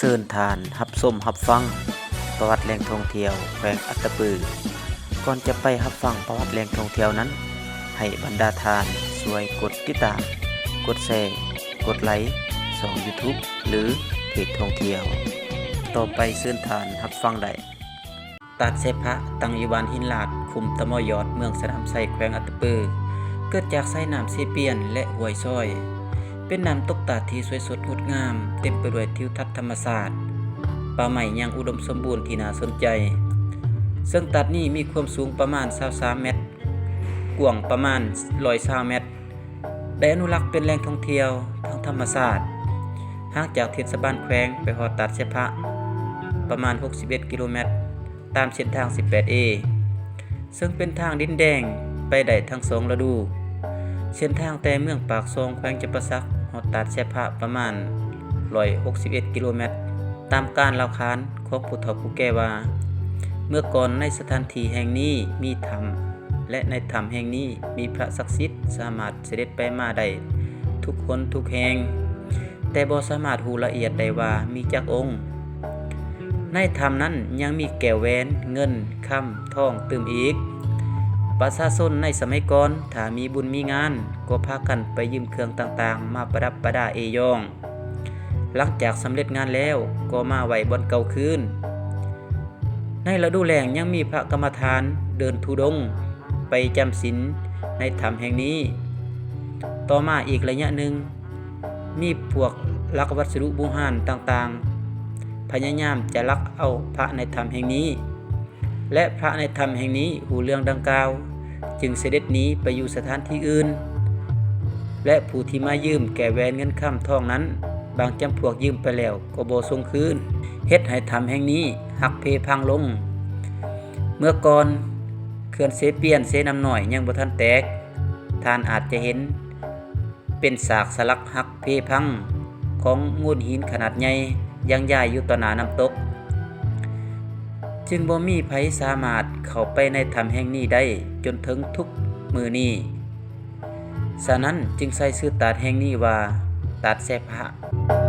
ເຊີນທ່ານຮັບຊົມຮັບຟັງປະຫວັດແຫຼ່ງທ່ອງທ່ຽວແຂວງອັດຕະປື. ກ່ອນຈະໄປຮັບຟັງປະຫວັດແຫຼ່ງທ່ອງທ່ຽວນັ້ນ, ໃຫ້ບັນດາທ່ານຊ່ວຍກົດຕິດຕາມ, ກົດແຊ, ກົດໄລກ໌ຊ່ອງຢູທູບ ຫຼື ເພຈທ່ອງທ່ຽວ. ຕໍ່ໄປເຊີນທ່ານຮັບຟັງໄດ້. ຕາດແຊພະ ຕັ້ງຢູ່ບ້ານຫີນລາດ, ຄຸ້ມຕະມໍຍອດ, ເມືອງສະໜາມໄຊ, ແຂວງອັດຕະປື. ເກີດຈາກສາຍນ້ຳເຊປຽນ ແລະ ຫ້ວຍຊອຍ. ເປັນນ້ຳຕົກຕາດທີ່ສວຍສົດງົດງາມ, ເຕັມໄປດ້ວຍທິວທັດທຳມະຊາດ, ປ່າໄມ້ຍັງອຸດົມສົມບູນທີ່ໜ້າສົນໃຈ. ເຊິ່ງຕາດນີ້ມີຄວາມສູງປະມານຊາວສາມແມັດ, ກວ້າງປະມານຮ້ອຍຊາວແມັດ, ໄດ້ອະນຸລັກເປັນແຫຼ່ງທ່ອງທ່ຽວທາງທຳມະຊາດ. ຫ່າງຈາກເທດສະບານແຂວງໄປຮອດຕາດແຊພະປະມານຫົກສິບເອັດກິໂລແມັດ, ຕາມເສັ້ນທາງສິບແປດເອ ເຊິ່ງເປັນທາງດິນແດງໄປໄດ້ທັງສອງລະດູ. ເສັ້ນທາງແຕ່ເມືອງປາກຊ່ອງ ແຂວງຈຳປາສັກ ຮອດຕາດແຊພະປະມານຮ້ອຍຫົກສິບເອັດກິໂລແມັດ. ຕາມການເລົ່າຂານຂອງຜູ້ເຖົ້າຜູ້ແກ່ວ່າ, ເມື່ອກ່ອນໃນສະຖານທີ່ແຫ່ງນີ້ມີຖ້ຳ ແລະ ໃນຖ້ຳແຫ່ງນີ້ມີພະສັກສິດສາມາດສະເດັດໄປມາໄດ້ທຸກຫົນທຸກແຫ່ງ, ແຕ່ບໍ່ສາມາດຮູ້ລະອຽດໄດ້ວ່າມີຈັກອົງ. ໃນຖ້ຳນັ້ນຍັງມີແກ້ວແຫວນເງິນຄຳທອງຕື່ມອີກ. ປະຊາຊົນໃນສະໄໝກ່ອນ ຖ້າມີບຸນມີງານ ກໍພາກັນໄປຢືມເຄື່ອງຕ່າງໆມາປະດັບປະດາເອ້ຍ້ອງ. ຫຼັງຈາກສຳເລັດງານແລ້ວ ກໍມາໄວ້ບ່ອນເກົ່າຄືນ. ໃນລະດູແລ້ງຍັງມີພະກຳມະຖານເດີນທຸດົງໄປຈຳສິນໃນຖ້ຳແຫ່ງນີ້. ຕໍ່ມາອີກໄລຍະໜຶ່ງ, ມີພວກລັກວັດສະດຸບູຮານຕ່າງໆ ພະຍາຍາມຈະລັກເອົາພະໃນຖ້ຳແຫ່ງນີ້ ແລະ ພະໃນຖ້ຳແຫ່ງນີ້ຮູ້ເລື່ອງດັ່ງກ່າວ ຈຶ່ງສະເດັດໜີໄປຢູ່ສະຖານທີ່ອື່ນ ແລະ ຜູ້ທີ່ມາຢືມແກ້ວແຫວນເງິນຄຳທອງນັ້ນ ບາງຈຳພວກຢືມໄປແລ້ວກໍບໍ່ສົ່ງຄືນ, ເຮັດໃຫ້ຖ້ຳແຫ່ງນີ້ຫັກເພພັງລົງ. ເມື່ອກ່ອນເຂື່ອນເຊປຽນເຊນ້ຳນ້ອຍຍັງບໍ່ທັນແຕກ, ທ່ານອາດຈະເຫັນ ເປັນສາກສະຫຼັກຫັກເພພັງຂອງໂງ່ນຫີນຂະໜາດໃຫຍ່ ຍັງຢາຍຢູ່ຕໍ່ໜ້ານ້ຳຕົກ, ຈຶ່ງບໍ່ມີໃຜສາມາດເຂົ້າໄປໃນຖ້ຳແຫ່ງນີ້ໄດ້ຈົນເຖິງທຸກມື້ນີ້. ສະນັ້ນຈຶ່ງໃສ່ຊື່ຕາດແຫ່ງນີ້ວ່າ ຕາດແຊພະ.